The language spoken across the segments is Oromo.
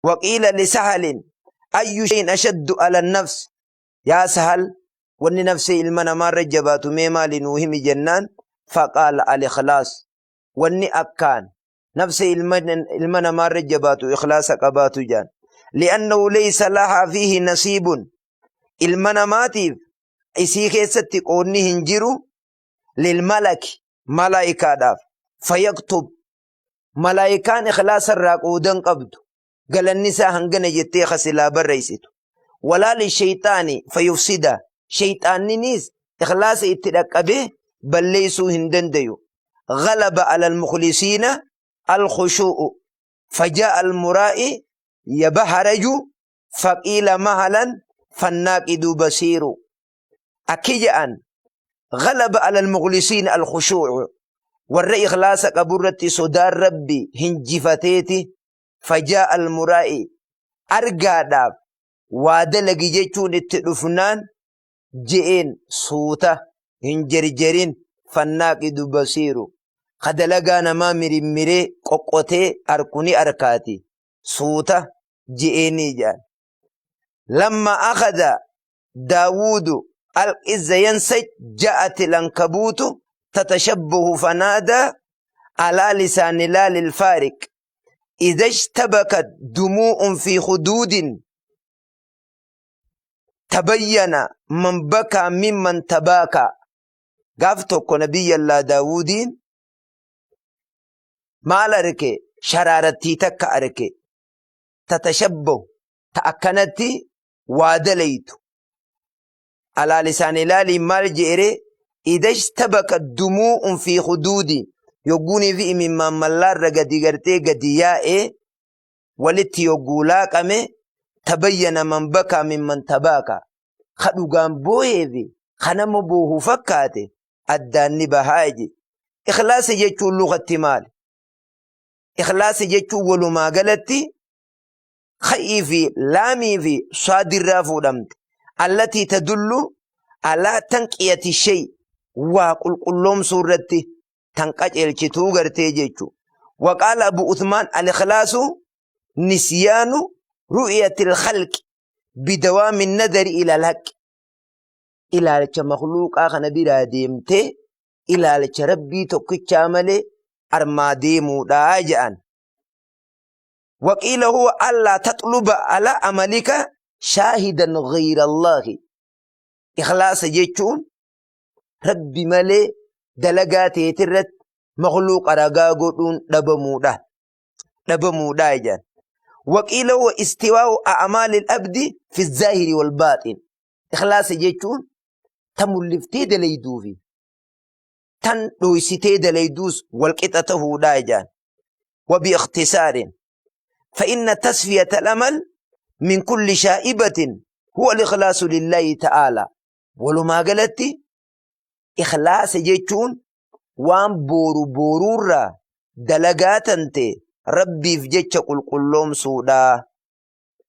Waqiila lisahalin ayyu shay'in ashaddu ala nafs, yaa Sahal, wanni nafsee ilma namaarra jabaatu mee maali nuu himi jennaan, faqaala al-ikhlaas, wanni akkaan nafsee ilma namaarra jabaatu ikhlaasa qabaatu jaan. Li'annahu laysa lahaa fiihi nasiibun, ilma namaatiif isii keessatti qoodni hin jiru, lilmalaki, malaayikaadhaaf, fayaktub, Malaayikaan ikhlaasa irraa qooda hin qabdu. Galanni isaa hangana jettee ka silaa barreessitu. Walaa lishayxaani fayufsida. Shayxaanniniis ikhlaasa itti dhaqqabee balleessuu hin dandayu. Ghalaba alal mukhlisiina alkhushuu'u. Fajaa'a almuraa'i yabaharaju faqiila mahalan fannaaqidu basiiru. Akki je'an, ghalaba alal mukhlisiina alkhushuu'u, warra ikhlaasa qaburratti sodaan Rabbi hinjifateeti, fajaa'a almuraa'i, argaadhaaf waa dalagi jechuun itti dhufnaan je'een suuta hin jerjerin, fannaaqidu basiiru, ka dalagaa namaa mirimmiree qoqqotee arku ni arkaati suuta je'eenii je'an. Lamma akhadha Daawuudu alqizza yansaj ja'at al-ankabuutu tatashabbahu fanaadaa alaa lisaani laalil faariq idha ishtabakat dumuu'un fi huduudin tabayyana man bakaa mimman tabaakaa. Gaaf tokko Nabiyyallaa Daawuudiin maal arke? Sharaarattii takka arke, tatashabbahu, ta akkanatti waa dalaytu. Alaa lisaani laaliin maal je'ere? Idha ishtabaka dumuu'un fi huduudi, yogguunii fi imimmaan mallaarra gadi gartee gadi yaa'e walitti yogguu laaqame, tabayyana man bakaa mimman tabaaka, ka dhugaan boohee fi ka nama boohu fakkaate addaan ni bahaa je. Ikhlaasa jechuun lugatti maali? Ikhlaasa jechuun walumaa galatti kha'ii fi laamii fi saadirraa fuudhamte. Allatii tadullu alaa tanqiyati shay, waa qulqulloomsuu irratti tan qaceelchituu gartee jechu. Waqaala Abu Uthmaan al-ikhlaasu nisyaanu ru'yatil khalqi bidawaami nadari ila al-haqqi. Ilaalcha makhluuqaa kana biraa deemtee ilaalcha Rabbii tokkichaa malee armaa deemuudha jedhan. Waqiila huwa allaa taxluba ala amalika shaahidan ghayra Allaahi. Ikhlaasa jechuun Rabbi malee dalagaa teetirratti makhluuqa ragaa godhuun dhabamuudha. Dhabamuudha jedhan. Waqiila huwa istiwaa'u a'maalil abdi fi zaahiri wal baaxin. Ikhlaasa jechuun ta mul'iftee dalayduu fi tan dhooysitee dalayduus wal qixa tahuudha jedhan. وباختصار فإن تصفية الأمل من كل شائبة هو الإخلاص لله تعالى. Walumaa galatti ikhlaasa jechuun waan booru booruurraa dalagaa tante Rabbiif jecha qulqulloomsuudha.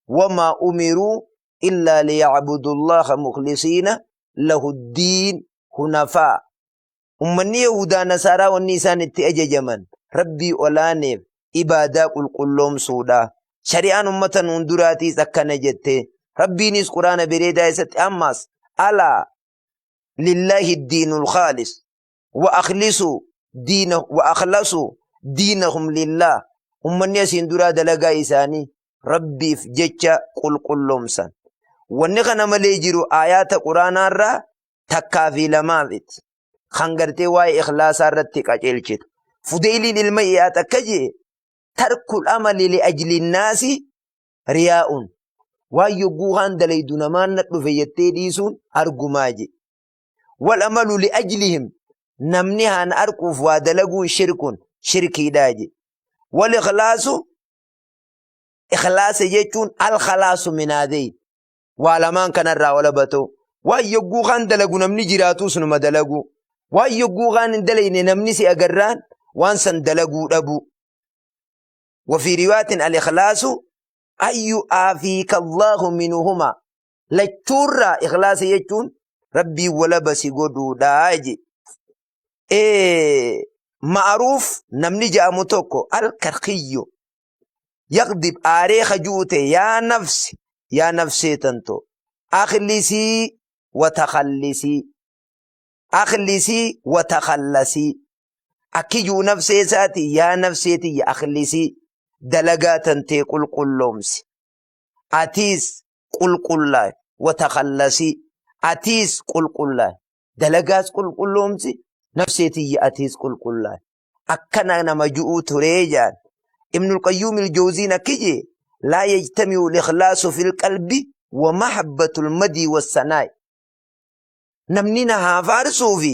Wamaa umiruu illaa liya'budullaaha mukhlisiina lahu ddiin hunafaa. Ummanni Yahuudaa Nasaaraa wanni isaan itti ajajaman Rabbii olaaneef ibaadaa qulqulloomsuudha. Shari'aan ummata nuun duraatiis akkana jette. Rabbiinis Quraana bereedaa isatti ammaas alaa lillaahi diinul khaalis wa akhlisuu diina wa akhlasuu diinahum lillaah. Ummanni asiin duraa dalagaa isaanii Rabbiif jecha qulqulloomsan. Wanni kana malee jiru aayaata Quraanaarraa takkaa fi lamaafiti. Kan gartee waa'ee ikhlaasaa irratti qaceelchitu. Fudeyliin ilma Iyaad akka jee, tarkul amali li ajli naasi riyaa'un. Waan yogguu kaan dalaydu namaan na dhufe jettee dhiisuun argumaa jee. Wal amalu li ajlihim, namni haan arkuuf waa dalaguun shirkun, shirkiidhaa jee. Wal ikhlaasu, ikhlaasa jechuun al khalaasu minaadeyn. Waa lamaan kanarraa walaba ta'u. Waan yogguu kaan dalagu namni jiraatus numa dalagu. Waan yogguu kaan hin dalayne namni si agarraan waan san dalaguu dhabu. Wafii riwaatin al-ikhlaasu ayyu aafiika Allaahu minuhuma. Lachuurraa ikhlaasa jechuun Rabbiin walaba si godhuudha je. Ma'aruuf namni ja'amu tokko al-karkiyyu. Yaqdib aaree ka ju'u ta'e yaa nafsi yaa nafsee tanto akhlisii wa takhallisii akhlisii wa takhallasii akki ju'u nafsee isaati yaa nafsee tiyya akhlisii dalagaa tantee qulqulloomsi atiis qulqullaay wa takhallasii atiis qulqullaay dalagaas qulqulloomsi nafsee tiyya atiis qulqullaay akkana nama ju'uu turee jaan. Ibnul Qayyuum al-Jawziin akki jee laa yajtami'u al-ikhlaasu fil qalbi wa mahabbatul madii wassanaa'i. Namni na haa faarsuu fi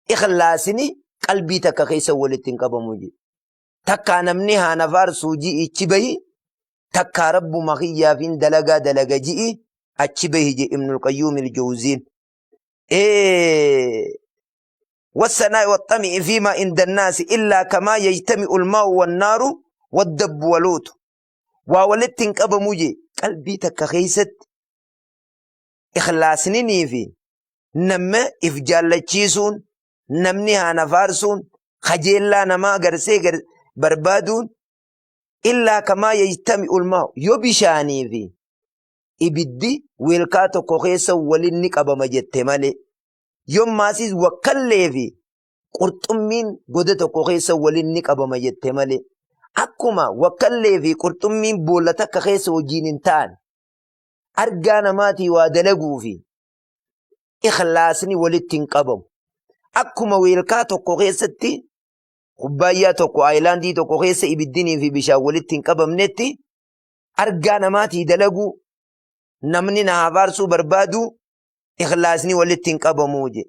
ikhlaasni qalbii takka keessa walitti hin qabamu jee. Takkaa namni haa na faarsuu ji'i ichi bahi takkaa rabbuma kiyyaafin dalagaa dalaga ji'i achi bahi jee Ibnul Qayyuum al-Jawziin. والثناء والطمع فيما عند الناس إلا كما يجتمع الماء والنار والدب ولوط وولدت قبمو جي قلبي تكا خيست إخلاصني في نما إفجالتشيسون نمني هانا فارسون خجيلا نما غرسي بربادون إلا كما يجتمع الماء يبشاني في ibiddi weelkaa tokko keessa waliin ni qabama jette malee Yommaasiis wakkallee fi qurxummiin goda tokko keessa waliin ni qabama jette malee. Akkuma wakkallee fi qurxummiin boolla takka keessa wajjiin hin ta'an argaa namaatii waa dalaguu fi ikhlaasni walitti hin qabamu. Akkuma weelkaa tokko keessatti kubbaayyaa tokko aayilaandii tokko keessa ibiddinii fi bishaan walitti hin qabamnetti argaa namaatii dalaguu namni na haa faarsuu barbaadu ikhlaasni walitti hin qabamuu je.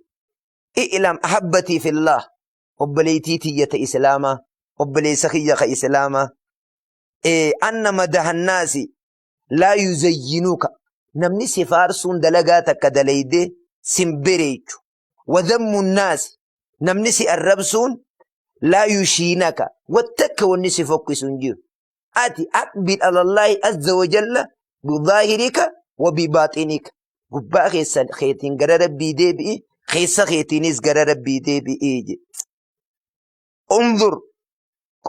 I'lam ahabbatii fillah obboleeytii tiyya ta islaamaa obboleessa kiyya ka islaamaa anna madahannaasi laa yuzayyinuka namni si faarsuun dalagaa takka dalaydee sin bereechu wadhammu naasi namni si arrabsuun laa yushiinaka wattakka wanni si fokkisu hin jiru ati aqbil alallaahi azza wajalla bizaahirika wa bibaaxinika gubbaa keessa keetiin gara rabbii deebi'i keessa keetiinis gara rabbii deebi'i jedhe. Unzur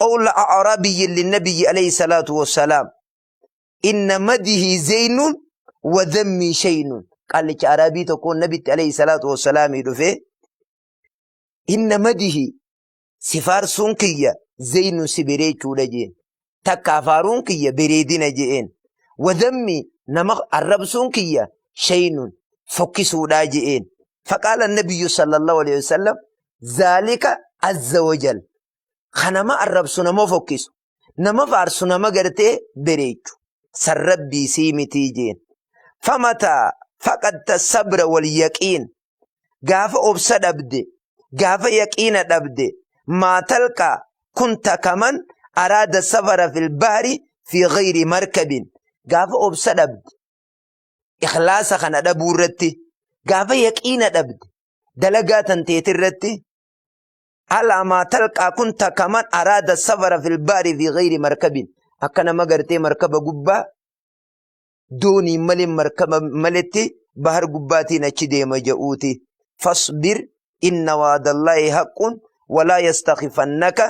qawla a'rabiyyin linnabiyyi alayhi salaatu wassalaam inna madihi zeynun wa dhammii shaynun qaallicha arabii tokkoon nabitti alayhi salaatu wassalaamii dhufee inna madihi si faarsuun kiyya zeynun si bereechuudha jeen. Takkaa faaruun kiyya bereedina je'een. Wadhammi nama arrabsuun kiyya shaynun fokkisuudhaa je'een. Faqaala nabiyyu sallallahu alaihi wasallam zaalika azza wajal. Ka nama arrabsu nama fokkisu. Nama faarsu nama gartee bereechu. San rabbii sii mitii jeen. Famataa faqadta sabra wal yaqiin. Gaafa obsa dhabde, gaafa yaqiina dhabde, maa talqaa kunta kaman araada safara fil bahri fi ghayri markabin. Gaafa obsa dhabde, ikhlaasa kana dhabuu irratti, gaafa yaqiina dhabde, dalagaa tanteeti irratti, alaa maa talqaa kunta kaman araada safara fil bahri fi ghayri markabin. Akka nama gartee markaba gubbaa dooniin malee markaba maletti bahar gubbaatiin achi deema ja'uuti. Fasbir inna waadallaahi haqqun walaa yastakhifannaka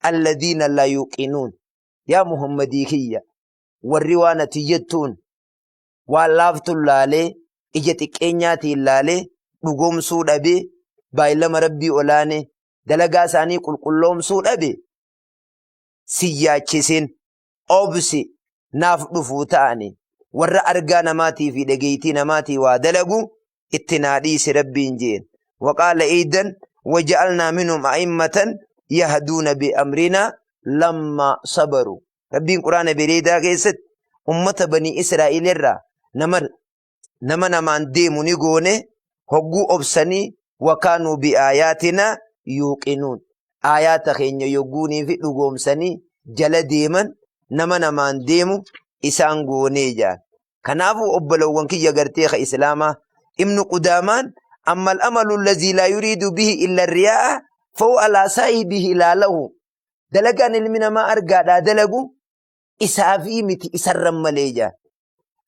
alladhiina laa yuuqinuun. Yaa Muhammadii kiyya warri waan ati jettuun waan laaftuun laalee ija xiqqeenyaatiin laalee dhugoomsuu dhabee baay'ilama rabbii olaanee dalagaa isaanii qulqulloomsuu dhabe si yaachisin obsi naaf dhufuu ta'ani warra argaa namaatii fi dhageeytii namaatii waa dalagu itti naa dhiisi rabbiin jeen. Waqaala eeydan waja'alnaa minhum a'immatan yahduuna bi'amrinaa lammaa sabaru. Rabbiin quraana bereedaa keessatti ummata banii Israa'iil irraa nama nama namaan deemu ni goone hogguu obsanii wakaanuu bi'aayaatinaa yuuqinuun. Aayaata keenya yogguunii fi dhugoomsanii jala deeman nama namaan deemu isaan goonee jaan. Kanaafuu obbolowwan kiyya gartee ka Islaamaa Ibnu Qudaamaan amma al-amalu allazii laa yuriidu bihi illa riyaa'a fahuwa alaa saahibihi laa lahu. Dalagaan ilmi namaa argaadhaa dalagu isaafii miti isarran malee jaan.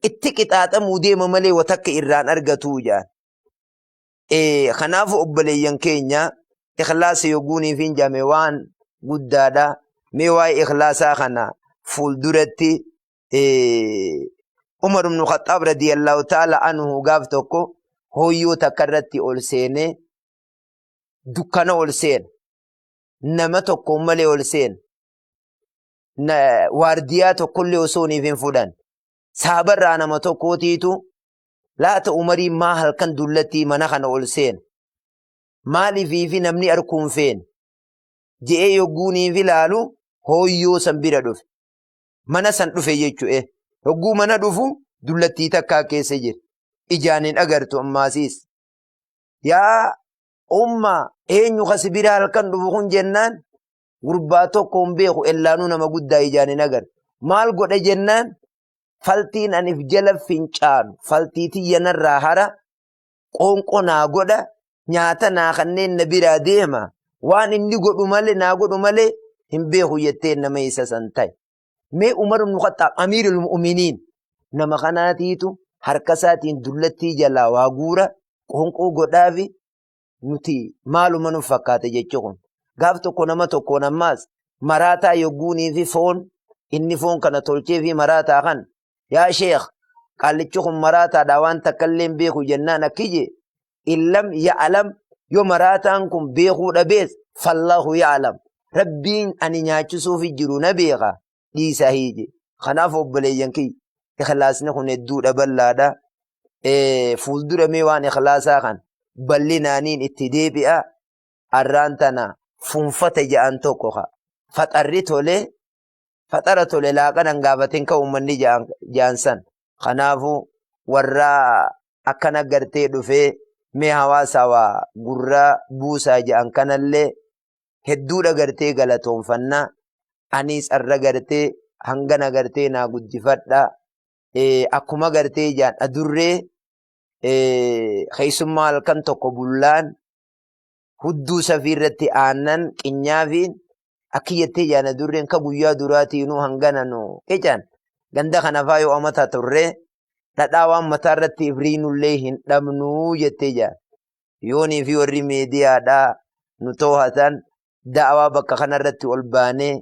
Itti qixaaxamuu deema malee wa takka irraan argatuu jaan. Kanaafu obboleeyyan keenya ikhlaasa yogguuniif hin jame waan guddaadha. Mee waa'ee ikhlaasaa kana Fuulduratti Umar ibn Khaxxaab radiyallahu ta'ala anhu gaaf tokko hooyyoo takka irratti ol seenee dukkana ol seena. Nama tokko malee ol seena. Waardiyaa tokkollee osoo niif hin fudhan. Saabarraa nama tokkootiitu laata Umariin maa halkan dullattii mana kana ol seena. Maaliifi namni arguu hin feene. Je'ee yogguu niif ilaalu hooyyoo san bira dhufe. Mana san dhufe jechu'e. Hogguu mana dhufu dullattii takkaa keessa jira. Ijaan hin agartu ammaasiis. Yaa umma, eenyu kasi bira halkan dhufu kun jennaan, gurbaa tokko hin beeku, ellaanuu nama guddaa ijaan hin agartu. Maal godhe jennaan, faltiin anif jala fincaanu faltii tiyya narraa hara, qoonqoo naa godha, nyaata naa kanneen na biraa deema, waan inni godhu malee naa godhu malee hin beeku jettee nama isa san ta'e. Mee Umar ibn Khaxxaab amiirul mu'miniin nama kanaatiitu harka isaatiin dullattii jalaa waa guura, qoonqoo godhaafi, nuti maaluma nu fakkaate jechi kun. Gaaf tokko nama tokkoon ammaas maraataa yogguunii fi foon inni foon kana tolchee fi maraataa kan, yaa sheekh, qaallichi kun maraataadha, waan takka illee hin beeku jennaan, akki jee, illam ya'lam, yoo maraataan kun beekuu dhabees, fallahu ya'lam, rabbiin ani nyaachisuufi jiru na beeka, dhiisaa hiije. Kanaaf obboleeyyan kiyya, ikhlaasni kun hedduudha, bal'aadha. Fuuldura mee waan ikhlaasaa kan bal'inaaniin itti deebi'a. Arraan tana funfata ja'an tokko ka faxarri tole, faxara tole, laaqanan gaafatin ka uummanni ja'an san. Kanaafuu warra akkana gartee dhufee mee hawaasa waa gurraa buusaa ja'an kanallee hedduudha gartee galatoonfannaa. Anis arra gartee hangana gartee naa guddifadha. Akkuma gartee jaan adurree keessummaa halkan tokko bullaan hudduu safii irratti aannan qinyaafiin akki jettee jaan adurreen ka guyyaa duraatiinuu hangana nu qican ganda kana faa yoo amata turre dhadhaa waan mataa irratti ibriinullee hin dhabnuu jettee jaan. Yoonii fi warri miidiyaadhaa nu toohatan da'awaa bakka kanarratti ol baanee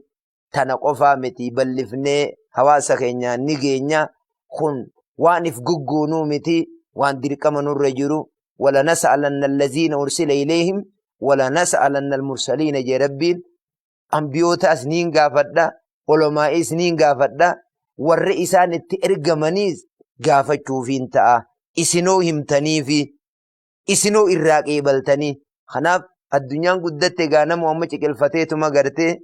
tana qofaa miti, bal'ifnee hawaasa keenyaan ni geenya. Kun waan if goggoonuu miti, waan dirqama nurra jiru. Wala nas'alanna allaziina ursila ilayhim wala nas'alanna almursaliina jee rabbiin. Ambiyootaas niin gaafadha, olomaa'iis niin gaafadha, warra isaan itti ergamaniis gaafachuufiin ta'a. Isinoo himtaniifi isinoo irraa qeebaltanii. Kanaaf addunyaan guddatte egaa, namu amma ciqilfateetuma gartee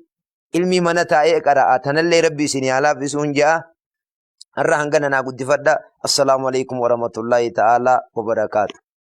ilmii mana taa'ee qara'a. Tanallee rabbi isinii haa laaffisuun ja'a. Har'a hangana naa guddifadha. Assalaamu alaikum warahmatullaahi ta'ala wabarakaatu.